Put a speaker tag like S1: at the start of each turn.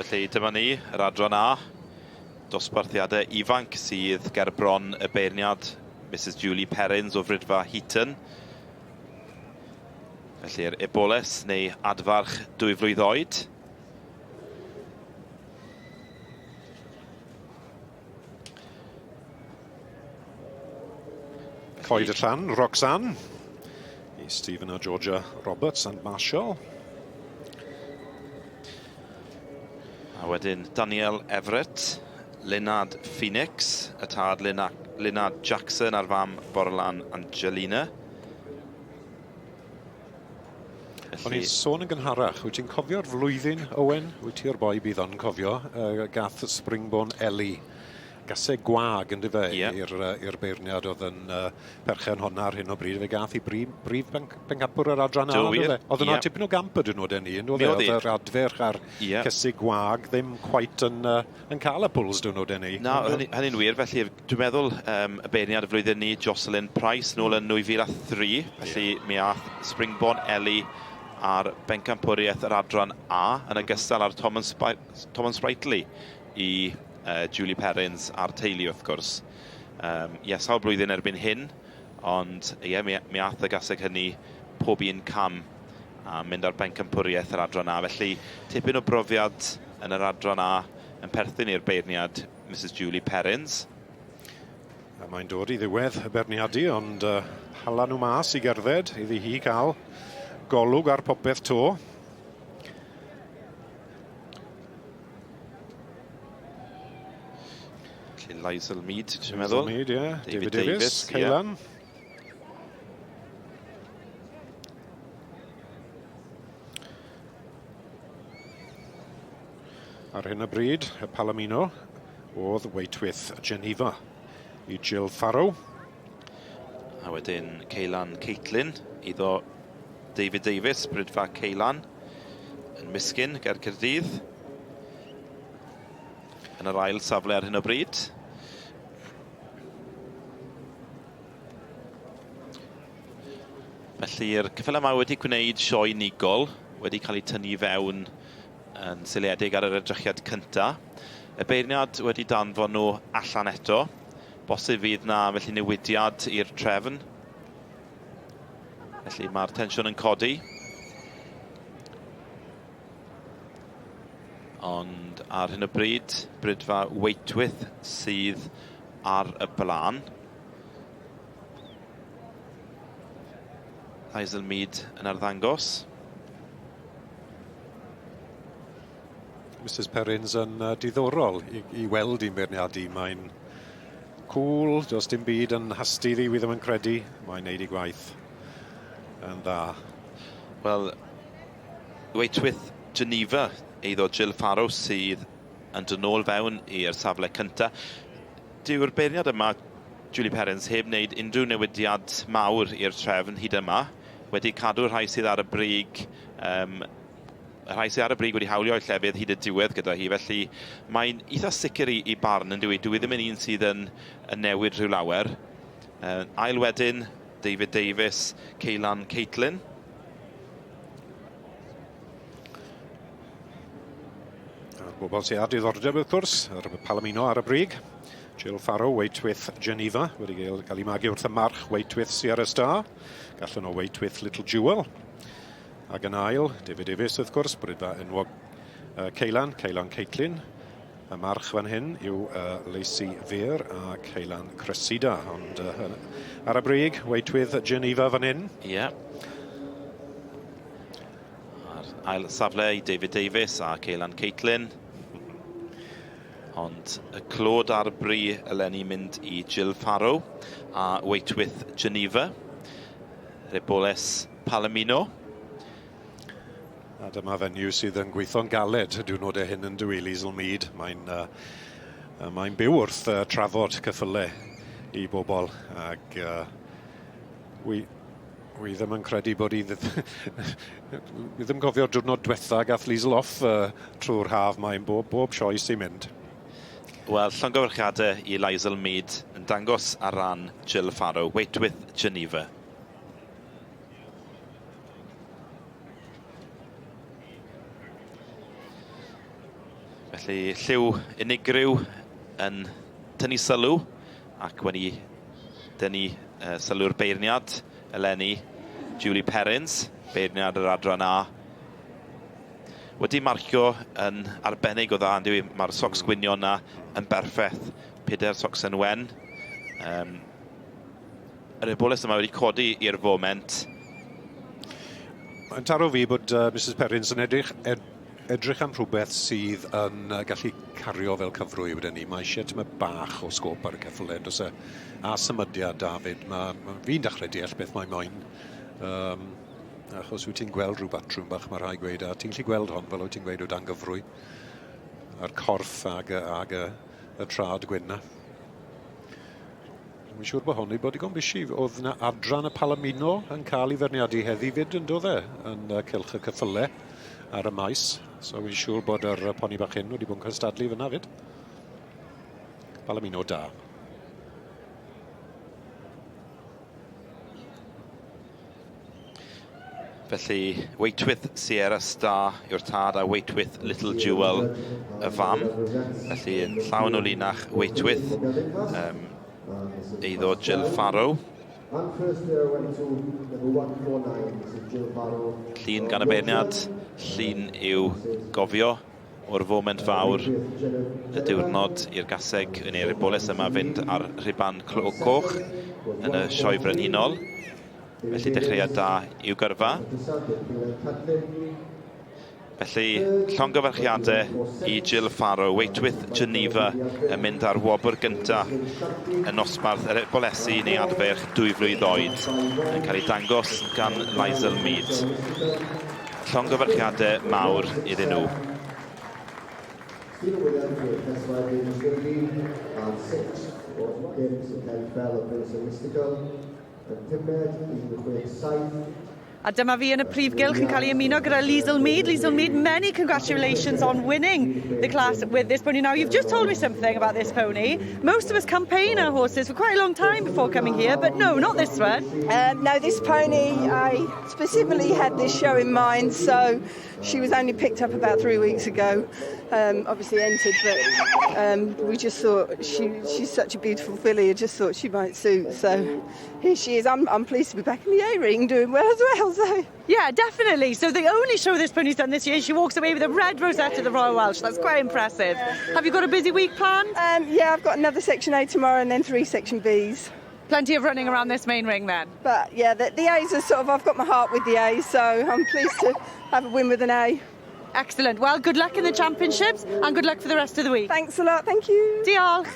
S1: Felly dyma ni, yr adran A, dosbarthiadau ifanc sydd ger bron y beirniad Mrs Julie Perrins o Fridfa Heaton. Felly'r eboles neu adfarch dwy flwydd oed.
S2: Coed y Llan, Roxanne, i Stephen a Georgia Roberts and Marshall.
S1: A wedyn Daniel Everett, Leonard Phoenix, y tad Leonard Jackson a'r fam Borlan Angelina.
S2: O'n i'n sôn yn gynharach, wyt ti'n cofio'r flwyddyn, Owen? Wyt ti o'r boi bydd o'n cofio, uh, gath Springborn Ellie gaseg gwag yn dyfe yeah. i'r uh, beirniad oedd yn uh, perchen honna ar hyn o bryd. Fe gath i brif, brif ben, bencampwr yr adran A, yndyfe? Oedd yna yeah. tipyn o gamp ydyn nhw den ni, yn oedd Oedd yr adferch a'r yeah. cysig gwag ddim quite yn, uh, yn cael y pwls dyn nhw den ni.
S1: Na, hynny'n hynny wir. Felly dwi'n meddwl um, y beirniad y flwyddyn ni, Jocelyn Price, nôl yn 2003. Felly yeah. mi ath Springborn Ellie ar bencampwriaeth yr adran A yn ogystal â'r Thomas, Thomas Sprightly i uh, Julie Perrins a'r teulu wrth gwrs. Um, ie, sawl blwyddyn erbyn hyn, ond ie, mi, mi ath y gaseg hynny pob un cam a mynd ar bencampwriaeth yr adran A. Felly, tipyn o brofiad yn yr adran A yn perthyn i'r beirniad Mrs Julie Perrins.
S2: A mae'n dod i ddiwedd y beirniadu, ond uh, hala nhw mas i gerdded iddi hi gael golwg ar popeth to.
S1: Felly Lizel Mead, ti'n meddwl?
S2: Lizel Mead, ie. Yeah. David, David Davies, Davies Ceylan. Yeah. Ar hyn o bryd, y Palomino oedd Waitwith Geneva i Jill Farrow.
S1: A wedyn Ceylan Caitlin iddo David Davies, Brydfa Ceylan yn Miskin ger Caerdydd. Yn yr ail safle ar hyn o bryd. Felly'r ceffylau yma wedi gwneud sioe unigol, wedi cael eu tynnu fewn yn seiliedig ar yr edrychiad cynta. Y beirniad wedi danfon nhw allan eto. Bosib fydd na felly newidiad i'r trefn. Felly mae'r tensiwn yn codi. Ond ar hyn o bryd, Brydfa Waitwith sydd ar y blaen. Hazel Mead yn arddangos.
S2: Mrs Perrins yn uh, diddorol i, i weld i'n beirniadu. Mae'n cool, does dim byd yn hasti iddi, wi ddim yn credu. Mae'n neud ei gwaith yn dda.
S1: Wel, Waitwith Geneva, eiddo Jill Farrow sydd yn dod nôl fewn i'r safle cynta. Dyw'r beirniad yma, Julie Perrins, heb wneud unrhyw newidiad mawr i'r trefn hyd yma. Wedi cadw'r rhai sydd ar y brig, um, y rhai sydd ar y brig wedi hawlio eu llefydd hyd y diwedd gyda hi, felly mae'n eitha sicr i, i barn yn dyw i. Dwi ddim yn un sydd yn, yn newid rhyw lawer. Uh, ail wedyn, David Davies, Ceylan Caitlin.
S2: A'r bobl sydd â diddordeb wrth gwrs, yr Palomino ar y brig. Jill Farrow, Waitwith Geneva, wedi gael, gael ei magu wrth y march Waitwith Sierra Star. Gallen o Waitwith Little Jewel. Ac yn ail, David Davies wrth gwrs, brydfa enwog uh, Ceylan, Ceylan Caitlin. Y march fan hyn yw uh, Lacey Veer a Ceylan Cressida, ond uh, ar y brig, Waitwith Geneva fan hyn.
S1: Ie. Yeah. A'r ail safle i David Davies a Ceylan Caitlin. Ond y clod ar bri eleni mynd i Jill Farrow a Waitwith Geneva. Reboles Palomino.
S2: A dyma fenyw sydd yn gweithio'n galed y diwrnodau hyn yn dyw Liesl Mead. Mae'n uh, mae'n byw wrth uh, trafod cyffyle i bobl ac uh, wi, wi ddim yn credu bod hi... wi ddim cofio'r diwrnod diwetha gath Liesl off uh, trwy'r haf. Mae'n bob, bob sioe sy'n mynd.
S1: Wel, llongyfarchiadau i Liesl Mead yn dangos ar ran Jill Farrow. Wait with Geneva. Felly lliw unigryw yn tynnu sylw ac wedi dynnu sylw'r beirniad eleni, Julie Perrins, beirniad yr adran A. Wedi marcio yn arbennig o dda, yn dyw Mae'r socs gwynion na yn berffeth. Pedair socsen wen. Yr eboles yma wedi codi i'r foment.
S2: Mae'n taro fi bod Mrs Perrins yn edrych, ed, edrych am rhywbeth sydd yn gallu cario fel cyfrwy wedyn ni. Mae eisiau tyma bach o sgôp ar y ceffylau, on'd oes e? A symudiad David, mae, ma fi'n dechrau deall beth mae moyn. Achos wyt ti'n gweld rhyw batrwm bach, mae rhai gweud, a ti'n gallu gweld hon, fel wyt ti'n gweud, o dan gyfrwy. A'r corff ag, ag y, y trad gwyn na. Dwi'n siŵr bod hon wedi bod digon busy. Oedd yna adran y Palomino yn cael ei ferniadu heddi fyd yn dod e, yn cylch y cyffyle ar y maes. So fi'n siŵr bod yr poni bach hyn wedi bod yn cystadlu fyna fyd. Palomino da.
S1: Felly, Waitwith Sierra Star yw'r tad a Waitwith Little Jewel y fam. Felly, yn llawn o linach Waitwith, eiddo Jill Farrow. Llun gan y beirniad, llun i'w gofio o'r foment fawr y diwrnod i'r gaseg yn ei riboles yma fynd ar rhuban coch yn y Sioe Frenhinol. Felly dechreuad da i'w gyrfa. Felly llongyfarchiadau i Jill Farrow, Wait With Geneva yn mynd ar wobr gyntaf yn nosbarth yr ebolesi neu adferch dwy flwydd oed yn cael ei dangos gan Lizel Mead. Llongyfarchiadau mawr iddyn nhw.
S3: Stephen Williams with Test Riding Swindy and 6 was Pimp Sir Ken Fell of Prince Mystical. Yn pumed, 167.
S4: A dyma fi yn y prif gylch yn cael ei ymuno gyda Liesl Mead. Liesl Mead, many congratulations on winning the class with this pony. Now, you've just told me something about this pony. Most of us campaign our horses for quite a long time before coming here, but no, not this one.
S5: No, this pony, I specifically had this show in mind, so she was only picked up about 3 weeks ago. Obviously entered, but we just thought she's such a beautiful filly, I just thought she might suit. So here she is. I'm pleased to be back in the A ring doing well as well. So
S4: Yeah, definitely. So the only show this pony's done this year, she walks away with a red rosette at the Royal Welsh. That's quite impressive. Have you got a busy week planned?
S5: Yeah, I've got another Section A tomorrow and then three Section Bs.
S4: Plenty of running around this main ring then.
S5: But yeah, the A's are sort of, I've got my heart with the A's, so I'm pleased to have a win with an A.
S4: Excellent. Well, good luck in the championships and good luck for the rest of the week.
S5: Thanks a lot, thank you.
S4: Diolch.